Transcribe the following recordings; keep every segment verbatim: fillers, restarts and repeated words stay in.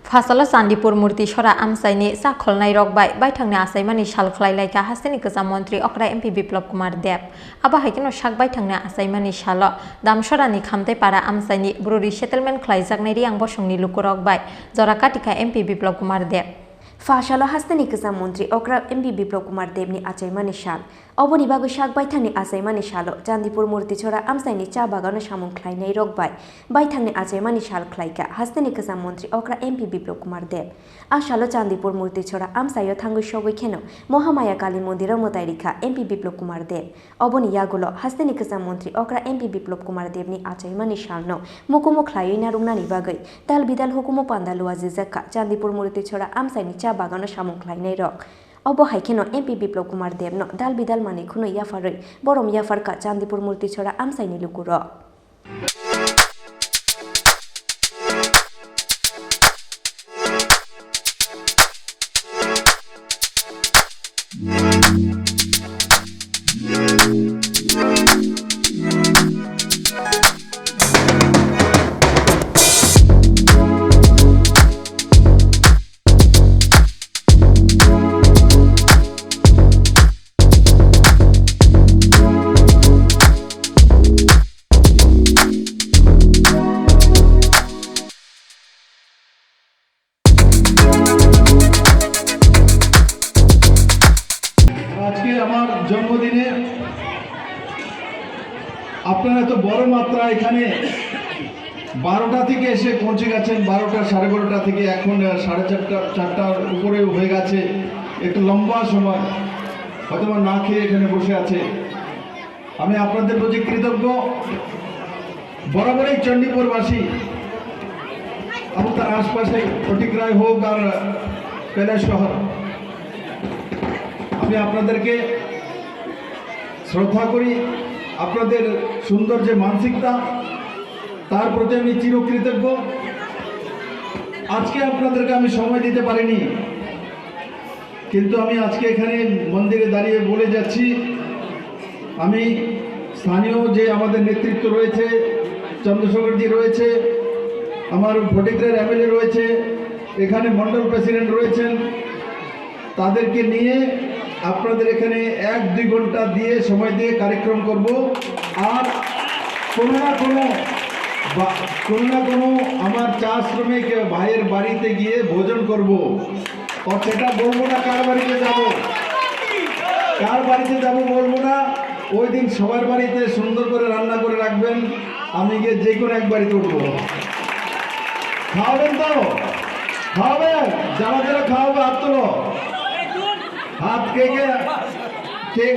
Phasalo Chandipur Murti Sora amchaini chakholnairok bai baithangni achaimani sal khlai laikha hasteni kwcham montri okra M P Biplop Kumar Deb. Abo hai kheno sak baithangni achaimani salo Damsorani Khamtai Para amchaini buru resettlement khlaijaknai Riyang bosongni lukurok bai jora katikha M P Biplop Kumar Deb. Phasalo hasteni kwcham montri okra M P Biplop Kumar Debni achaimani sal. Oboni bagwi sak baithangni achaimani salo Chandipur Murtichora amchaini cha bagano samung khlainairok bai baithangni achaimani sal khlaikha hasteni kwcham montri okra M P Biplop Kumar Deb. A salo Chandipur Murtichora amchaio thangwi sogwi kheno Mohamaya Kali mondiro mwtai rikha M P Biplop Kumar Deb. Oboni yagulo hasteni kwcham montri okra M P Biplop Kumar Debni achaimani salno mukumu khlaiwi narwknani bagwi dal bidal hukumu panda luajijakha Chandipur Murtichora amchaini cha bagano samung khlainairok. Obo hai kheno M P Biplop Kumar Debno dal bidal manwi khwnwi yapharwi borom yapharkha Chandipur Murtichora amchaini lukurok. আজকে আমার জন্মদিনে আপনারা এত বড় মাত্রা এখানে বারোটা থেকে এসে পৌঁছে গেছেন, বারোটা, সাড়ে বারোটা থেকে এখন, আহ, সাড়ে চারটা, চারটার উপরে হয়ে গেছে, একটু লম্বা সময়, হয়তো বা না খেয়ে এখানে বসে আছে। আমি আপনাদের প্রতি কৃতজ্ঞ। বরাবরই চণ্ডীপুরবাসী এবং তার আশপাশে ফটিকরায় হোক আর কৈলাসহর, আমি আপনাদেরকে শ্রদ্ধা করি। আপনাদের সুন্দর যে মানসিকতা, তার প্রতি আমি চিরকৃতজ্ঞ। আজকে আপনাদেরকে আমি সময় দিতে পারিনি, কিন্তু আমি আজকে এখানে মন্দিরে দাঁড়িয়ে বলে যাচ্ছি, আমি স্থানীয় যে আমাদের নেতৃত্ব রয়েছে, চন্দ্রশেখরজি রয়েছে, আমার ফটিকরায় এমএলএ রয়েছে, এখানে মন্ডল প্রেসিডেন্ট রয়েছেন, তাদেরকে নিয়ে আপনাদের এখানে এক দুই ঘন্টা দিয়ে, সময় দিয়ে কার্যক্রম করব। আর কোনো না কোনো বা-, কোনো না কোনো আমার চা শ্রমিক ভাইয়ের বাড়িতে গিয়ে ভোজন করব। আর সেটা বলবো না কার বাড়িতে যাব, কার বাড়িতে যাব বলবো না। ওই দিন সবার বাড়িতে সুন্দর করে রান্না করে রাখবেন, আমি গিয়ে যে কোনো এক বাড়িতে উঠবো। খাওয়াবেন তো? খাওয়াবেন? যারা যারা খাওয়াবে হাত তুলো। হাত কে কে, কে,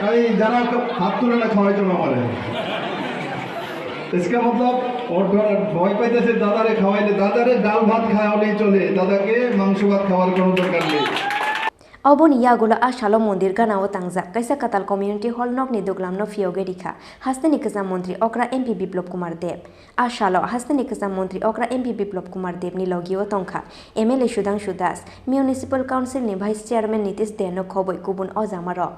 এই যারা হাত তুলে না খাওয়াইতো না পারে। इसका मतलब, ও ডর-, ভয় পাইতেছে দাদারে খাওয়াইলে, দাদারে ডাল ভাত খাওয়ালেই চলে, দাদাকে মাংস ভাত খাওয়ার কোনো দরকার নেই। Oboni yagulo a salo mondir ganao tangjak kaisa kwtal community hall nokni duglamno phiyogwi rikha hasteni kwcham montri okra M P Biplop Kumar Deb. A salo hasteni kwcham montri okra M P Biplop Kumar Debni logio tongkha M L A Sudhangshu Das, Municipal Council ni Vice Chairman Nitish Deno khoboi kubun ojamarok.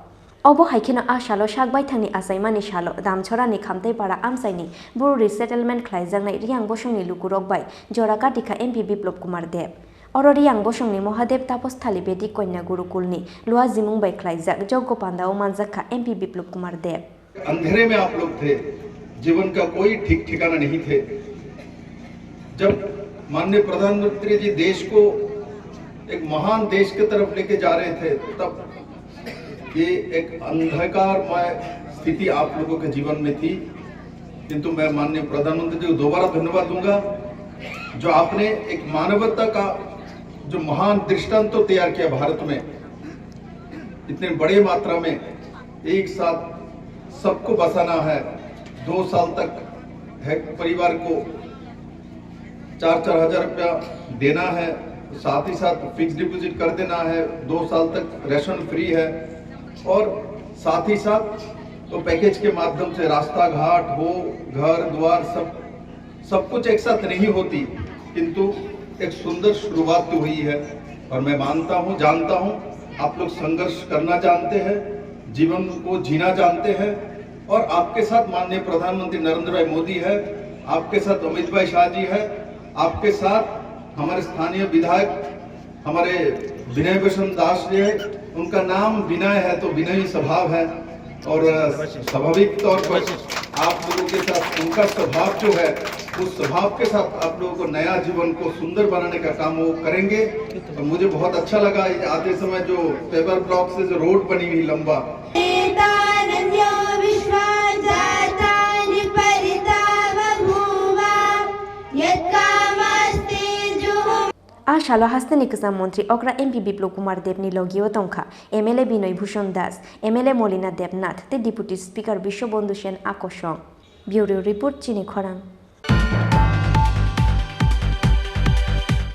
Obo hai kheno a salo sak baithangni achaimani salo Damchorani Khamtaipara amchaini buru resettlement khlaijaknai Riyang bosongni lukurok bai jora katikha M P Biplop Kumar Deb. Oro Riyang bosongni Mohadev Taposthali Vedic Konya Gurukulni luajimung bai khlaijak joggo pandao manjakha M P Biplop Kumar Deb. अंधेरे में आप लोग थे, जीवन का कोई ठीक ठिकाना नहीं थे। जब माननीय प्रधानमंत्री जी देश को एक महान देश की तरफ लेके जा रहे थे, तब ये एक अंधकारमय स्थिति आप लोगों के जीवन में थी। किंतु मैं माननीय प्रधानमंत्री जी को दोबारा धन्यवाद दूंगा, जो आपने एक मानवता का जो महान दृष्टांत तैयार किया भारत में, इतने बड़े मात्रा में एक साथ सबको बसाना है। दो साल तक है परिवार को चार चार हजार रुपया देना है, साथ ही साथ फिक्स्ड डिपॉजिट कर देना है, दो साल तक राशन फ्री है, और साथ ही साथ तो पैकेज के माध्यम से रास्ता घाट हो, घर द्वार, सब, सब कुछ एक साथ नहीं होती, किंतु एक सुंदर शुरुआत तो हुई है। और मैं मानता हूँ, जानता हूँ, आप लोग संघर्ष करना जानते हैं, जीवन को जीना जानते हैं, और आपके साथ माननीय प्रधानमंत्री नरेंद्र भाई मोदी है, आपके साथ अमित भाई शाह जी है, आपके साथ हमारे स्थानीय विधायक हमारे विनय बसंत दास जी है। उनका नाम विनय है तो विनयी स्वभाव है, और स्वाभाविक तौर पर आप लोगों के साथ उनका स्वभाव जो है, उस स्वभाव के साथ आप लोगों को नया जीवन को सुंदर बनाने का काम वो करेंगे। और मुझे बहुत अच्छा लगा, ये आते समय जो पेपर ब्लॉक से जो रोड बनी हुई लंबा, एतानन्यो विश्वा जातानि परिता बभूव। यत्कामास्तेजुः। A salo hasteni kwcham montri okra M P Biplop Kumar Debni logio tongkha M L A Binoy Bhushan Das, M L A Molina Debnath tei Deputy Speaker Biswabandhu Sen Akosong. Bureau Report, Chini Khorang.